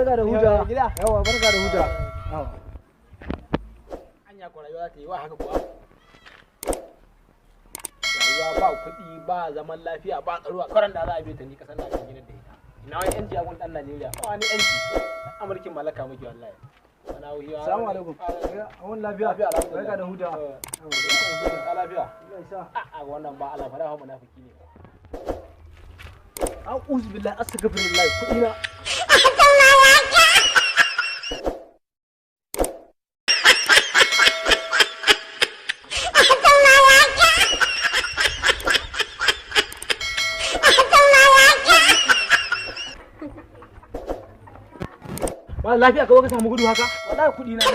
Barka da huta. Gida. Yawa, barka da huta. Yawa. Anya ko rayuwa ta yi wa haka kuwa? Rayuwa ba kuɗi, ba zaman lafiya, ba tsaro, a karan da za a bi ta ni kasar na kan gidan da ita. Ina wani yanci a gun ɗan Najeriya? Ba wani yanci. Amurkin mallaka muke wallahi. Wani wuya. Assalamu alaikum. Awon lafiya. Lafiya, alhamdulillah. Barka da huta. Ka lafiya? Allah ya sa. A'a, wannan ba Allah fara, munafiki ne. A'udhu billahi, astaghfirullah, kuɗi na. Ba lafiya ka zo ka samu gudu haka? Wallahi kuɗi na.